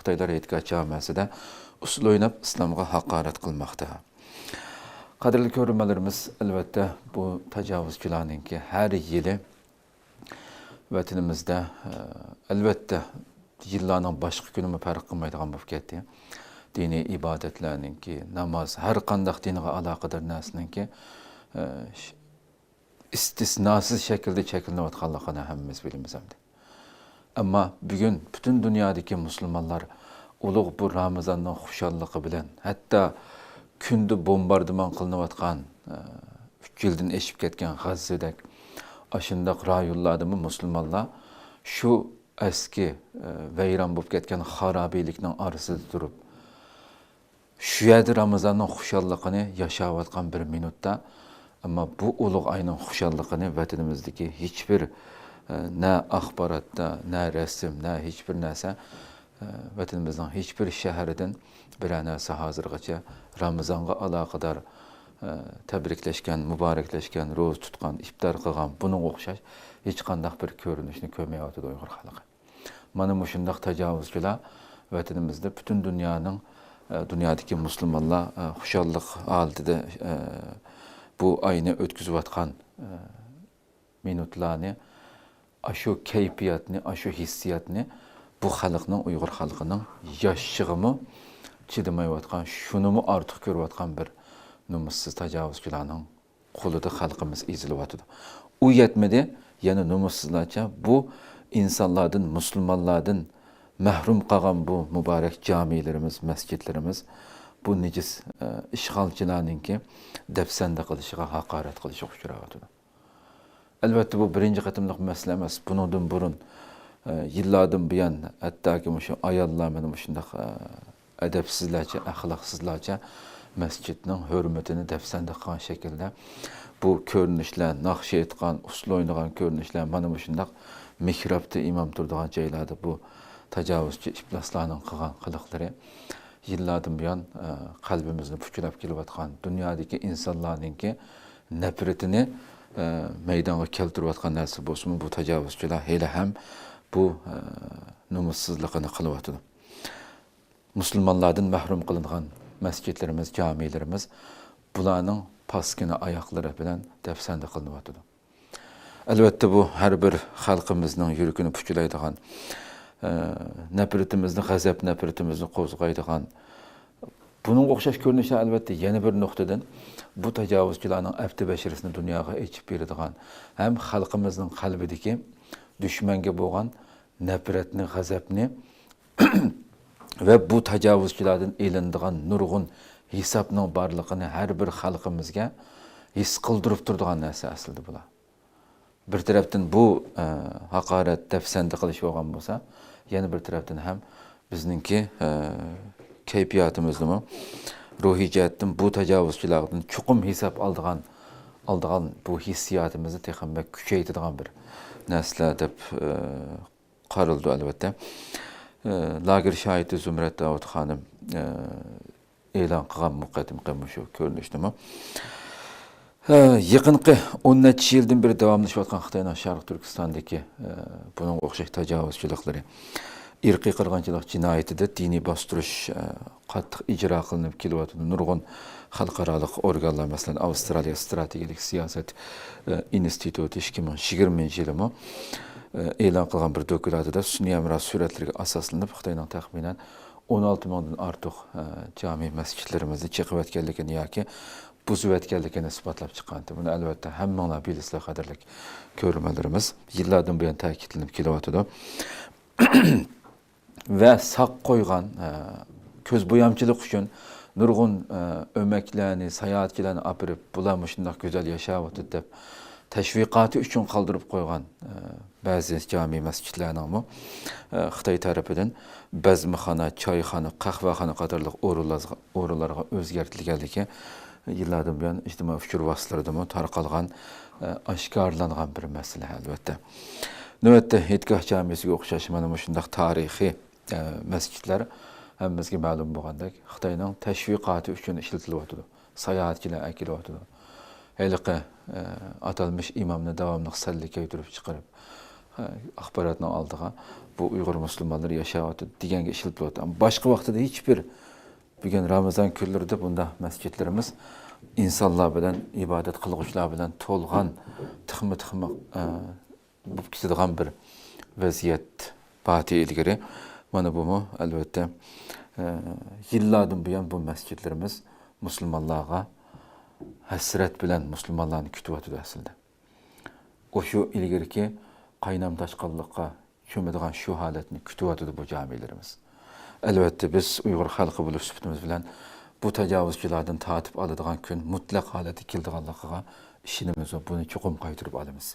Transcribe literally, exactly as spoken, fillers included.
خىتايلار ھېيتگاھ جامەسىدە ئۇسسۇل ئويناپ، ئىسلامغا ھاقارەت قىلماقتا. قەدىرلىك كۆرۈرمەنلىرىمىز، ئەلۋەتتە، بۇ تاجاۋۇزچىلارنىڭكى ھەر يىلى ۋەتىنىمىزدە، ئە، ئەلۋەتتە، يىللارنىڭ باشقا كۈنىمۇ پەرق قىلمايدىغان بولۇپ كەتتى. دىنىي ئىبادەتلەرنىڭكى، ناماز، ھەر قانداق دىنغا ئالاقىدار نەرسىنىڭكى، ئە، ش-، ئىستىسناسىز شەكىلدە چەكلىنىۋاتقانلىقىنى ھەممىمىز بىلىمىز ئەمدى. ئەمما بۈگۈن پۈتۈن دۇنيادىكى مۇسۇلمانلار ئۇلۇغ بۇ رامىزاننىڭ خۇشاللىقى بىلەن، ھەتتا كۈندە بومباردىمان قىلىنىۋاتقان، ئە، ئۈچ يىلدىن ئېشىپ كەتكەن غەززىدەك ئاشۇنداق رايونلاردىمۇ مۇسۇلمانلار شۇ ئەسكى، ئە، ۋەيران بولۇپ كەتكەن خارابىلىكنىڭ ئارىسىدا تۇرۇپ، شۇ يەردە رامىزاننىڭ خۇشاللىقىنى ياشاۋاتقان بىر مىنۇتتا، ئەمما بۇ ئۇلۇغ ئاينىڭ خۇشاللىقىنى ۋەتىنىمىزدىكى ھېچبىر، ئە، نە ئاخباراتتا، نە رەسىم، نە ھېچبىر نەرسە، ئە، ۋەتىنىمىزنىڭ ھېچبىر شەھىرىدىن بىرەر نەرسە ھازىرغىچە رامىزانغا ئالاقىدار، ئە، تەبرىكلەشكەن، مۇبارەكلەشكەن، روزا تۇتقان، ئىپتار قىلغان، بۇنىڭغا ئوخشاش ھېچقانداق بىر كۆرۈنۈشنى كۆرمەيۋاتىدۇ ئۇيغۇر خەلقى. مانا مۇشۇنداق تاجاۋۇزچىلار ۋەتىنىمىزدە پۈتۈن دۇنيانىڭ، ئە، دۇنيادىكى مۇسۇلمانلار، ئە، خۇشاللىق ھالىتىدە، ئە، بۇ ئاينى ئۆتكۈزۈۋاتقان، ئە، مىنۇتلارنى، ئاشۇ كەيپىياتنى، ئاشۇ ھېسسىياتنى بۇ خەلقنىڭ، ئۇيغۇر خەلقىنىڭ ياشىشىغىمۇ چىدىمايۋاتقان، شۇنىمۇ ئارتۇق كۆرۈۋاتقان بىر نومۇسسىز تاجاۋۇزچىلارنىڭ قولىدا خەلقىمىز ئېزىلىۋاتىدۇ. ئۇ يەتمىدى، يەنە نومۇسسىزلارچە بۇ ئىنسانلاردىن، مۇسۇلمانلاردىن مەھرۇم قالغان بۇ مۇبارەك جامىلىرىمىز، مەسچىتلىرىمىز بۇ نىجىس، ئە، ئىشغالچىلارنىڭكى دەپسەندە قىلىشىغا، ھاقارەت قىلىشىغا ئۇچراۋاتىدۇ. ئەلۋەتتە، بۇ بىرىنچى قېتىملىق مەسىلە ئەمەس. بۇنىڭدىن بۇرۇن، ئە، يىللاردىن بۇيان، ھەتتاكى مۇشۇ ئاياللار مانا مۇشۇنداق، ئە، ئەدەپسىزلەرچە، ئەخلاقسىزلارچە مەسچىتنىڭ ھۆرمىتىنى دەپسەندە قىلغان شەكىلدە بۇ كۆرۈنۈشلەر، ناخشا ئېيتقان، ئۇسسۇل ئوينىغان كۆرۈنۈشلەر، مانا مۇشۇنداق مېھرابتا ئىمام تۇرىدىغان جايلاردا بۇ تاجاۋۇزچى ئىپلاسلارنىڭ قىلغان قىلىقلىرى يىللاردىن بۇيان، ئە، قەلبىمىزنى پۇچىلاپ كېلىۋاتقان، دۇنيادىكى ئىنسانلارنىڭكى نەپرىتىنى، ئە، مەيدانغا كەلتۈرۈۋاتقان نەرسە بولسىمۇ، بۇ تاجاۋۇزچىلار ھېلىھەم بۇ، ئە، نومۇسسىزلىقىنى قىلىۋاتىدۇ. مۇسۇلمانلاردىن مەھرۇم قىلىنغان مەسچىتلىرىمىز، جامىلىرىمىز بۇلارنىڭ پاسكىنا ئاياقلىرى بىلەن دەپسەندە قىلىنىۋاتىدۇ. ئەلۋەتتە، بۇ ھەر بىر خەلقىمىزنىڭ يۈرىكىنى پۇچىلايدىغان، ئە، نەپرىتىمىزنى، غەزەپ نەپرىتىمىزنى قوزغايدىغان، بۇنىڭغا ئوخشاش كۆرۈنۈشلەر، ئەلۋەتتە، يەنە بىر نۇقتىدىن بۇ تاجاۋۇزچىلارنىڭ ئەپتى بەشىرىسىنى دۇنياغا ئېچىپ بېرىدىغان ھەم خەلقىمىزنىڭ قەلبىدىكى دۈشمەنگە بولغان نەپرەتنى، غەزەپنى ۋە بۇ تاجاۋۇزچىلاردىن ئېلىنىدىغان نۇرغۇن ھېسابنىڭ بارلىقىنى ھەر بىر خەلقىمىزگە ھېس قىلدۇرۇپ تۇرىدىغان نەرسە ئەسلىدە بۇلار. بىر تەرەپتىن بۇ، ئە، ھاقارەت، دەپسەندە قىلىش بولغان بولسا، يەنە بىر تەرەپتىن ھەم بىزنىڭكى، ئە، كەيپىياتىمىزنىمۇ روھىي جەھەتتىن بۇ تاجاۋۇزچىلاردىن چوقۇم ھېساب ئالىدىغان، ئالىدىغان بۇ ھېسسىياتىمىزنى تېخىمۇ بەك كۈچەيتىدىغان بىر نەرسىلەر دەپ، ئە، قارىلىدۇ، ئەلۋەتتە. ئە، لاگېر شاھىتى زۇمرەت داۋۇت خانىم، ئە، ئېلان قىلغان مۇقەددىمىكى مۇشۇ كۆرۈنۈشنىمۇ. ھە، يېقىنقى ئون نەچچە يىلدىن بېرى داۋاملىشىۋاتقان خىتاينىڭ شەرقىي تۈركىستاندىكى، ھە، بۇنىڭغا ئوخشاش تاجاۋۇزچىلىقلىرى، ئىرقىي قىرغىنچىلىق جىنايىتىدە دىنىي باستۇرۇش، ھە، قاتتىق ئىجرا قىلىنىپ كېلىۋاتىدۇ. نۇرغۇن خەلقئارالىق ئورگانلار، مەسىلەن، ئاۋسترالىيە ئىستراتېگىيەلىك سىياسەت، ھە، ئىنستىتۇتى ئىككى مىڭ يىگىرمىنچى يىلىمۇ، ھە، ئېلان قىلغان بىر دوكلاتىدا سۈنئىي ھەمراھ سۈرەتلىرىگە ئاساسلىنىپ خىتاينىڭ تەخمىنەن ئون ئالتە مىڭدىن ئارتۇق، ئە، جامى مەسچىتلىرىمىزنى چېقىۋەتكەنلىكىنى ياكى بۇزۇۋەتكەنلىكىنى ئىسپاتلاپ چىققانىدى. بۇنى ئەلۋەتتە ھەممىڭلار بىلىسىلەر، قەدىرلىك كۆرۈرمەنلىرىمىز. يىللاردىن بۇيان تەكىتلىنىپ كېلىۋاتىدۇ. ۋە ساق قويغان، ئە، كۆز بويامچىلىق ئۈچۈن نۇرغۇن، ئە، ئۆمەكلەرنى، ساياھەتچىلەرنى ئاپىرىپ، بۇلار مۇشۇنداق گۈزەل ياشاۋاتىدۇ دەپ تەشۋىقاتى ئۈچۈن قالدۇرۇپ قويغان، ئە، بەزى جامى مەسچىتلەرنىڭمۇ، ئە، خىتاي تەرىپىدىن بەزمىخانا، چايخانا، قەھۋەخانا قاتارلىق ئورۇنلارغا، ئورۇنلارغا ئۆزگەرتىلگەنلىكى يىللاردىن بۇيان ئىجتىمائىي ئۇچۇر ۋاسىتىلىرىدىمۇ تارقالغان، ئە، ئاشكارىلانغان بىر مەسىلە، ئەلۋەتتە. نۆۋەتتە ھېيتگاھ جامىسىگە ئوخشاش مانا مۇشۇنداق تارىخىي، ئە، مەسچىتلەر ھەممىمىزگە مەلۇم بولغاندەك خىتاينىڭ تەشۋىقاتى ئۈچۈن ئىشلىتىلىۋاتىدۇ. ساياھەتچىلەر ئەكېلىۋاتىدۇ. ھېلىقى، ئە، ئاتالمىش ئىمامنى داۋاملىق سەللە كەيدۈرۈپ چىقىرىپ، ئاخباراتنىڭ ئالدىغا بۇ ئۇيغۇر مۇسۇلمانلىرى ياشاۋاتىدۇ دېگەنگە ئىشلىتىلىۋاتىدۇ. باشقا ۋاقتىدا ھېچبىر، بۈگۈن رامىزان كۈنلىرىدە بۇنداق مەسچىتلىرىمىز ئىنسانلار بىلەن، ئىبادەت قىلغۇچىلار بىلەن تولغان، تېخىمۇ، تېخىمۇ، ئە، بولۇپ كېتىدىغان بىر ۋەزىيەت بارتى ئىلگىرى. مانا بۇمۇ، ئەلۋەتتە، ئە، يىللاردىن بۇيان بۇ مەسچىتلىرىمىز مۇسۇلمانلارغا ھەسرەت بىلەن مۇسۇلمانلارنى كۈتۈۋاتىدۇ ئەسلىدە. ئۇ شۇ ئىلگىرىكى قاينام-تاشقىنلىققا چۆمىدىغان شۇ ھالەتنى كۈتۈۋاتىدۇ بۇ جامىلىرىمىز. ئەلۋەتتە، بىز ئۇيغۇر خەلقى بولۇش سۈپىتىمىز بىلەن بۇ تاجاۋۇزچىلاردىن تارتىپ ئالىدىغان كۈن مۇتلەق ھالەتتە كېلىدىغانلىقىغا ئىشىنىمىز ۋە بۇنى چوقۇم قايتۇرۇپ ئالىمىز.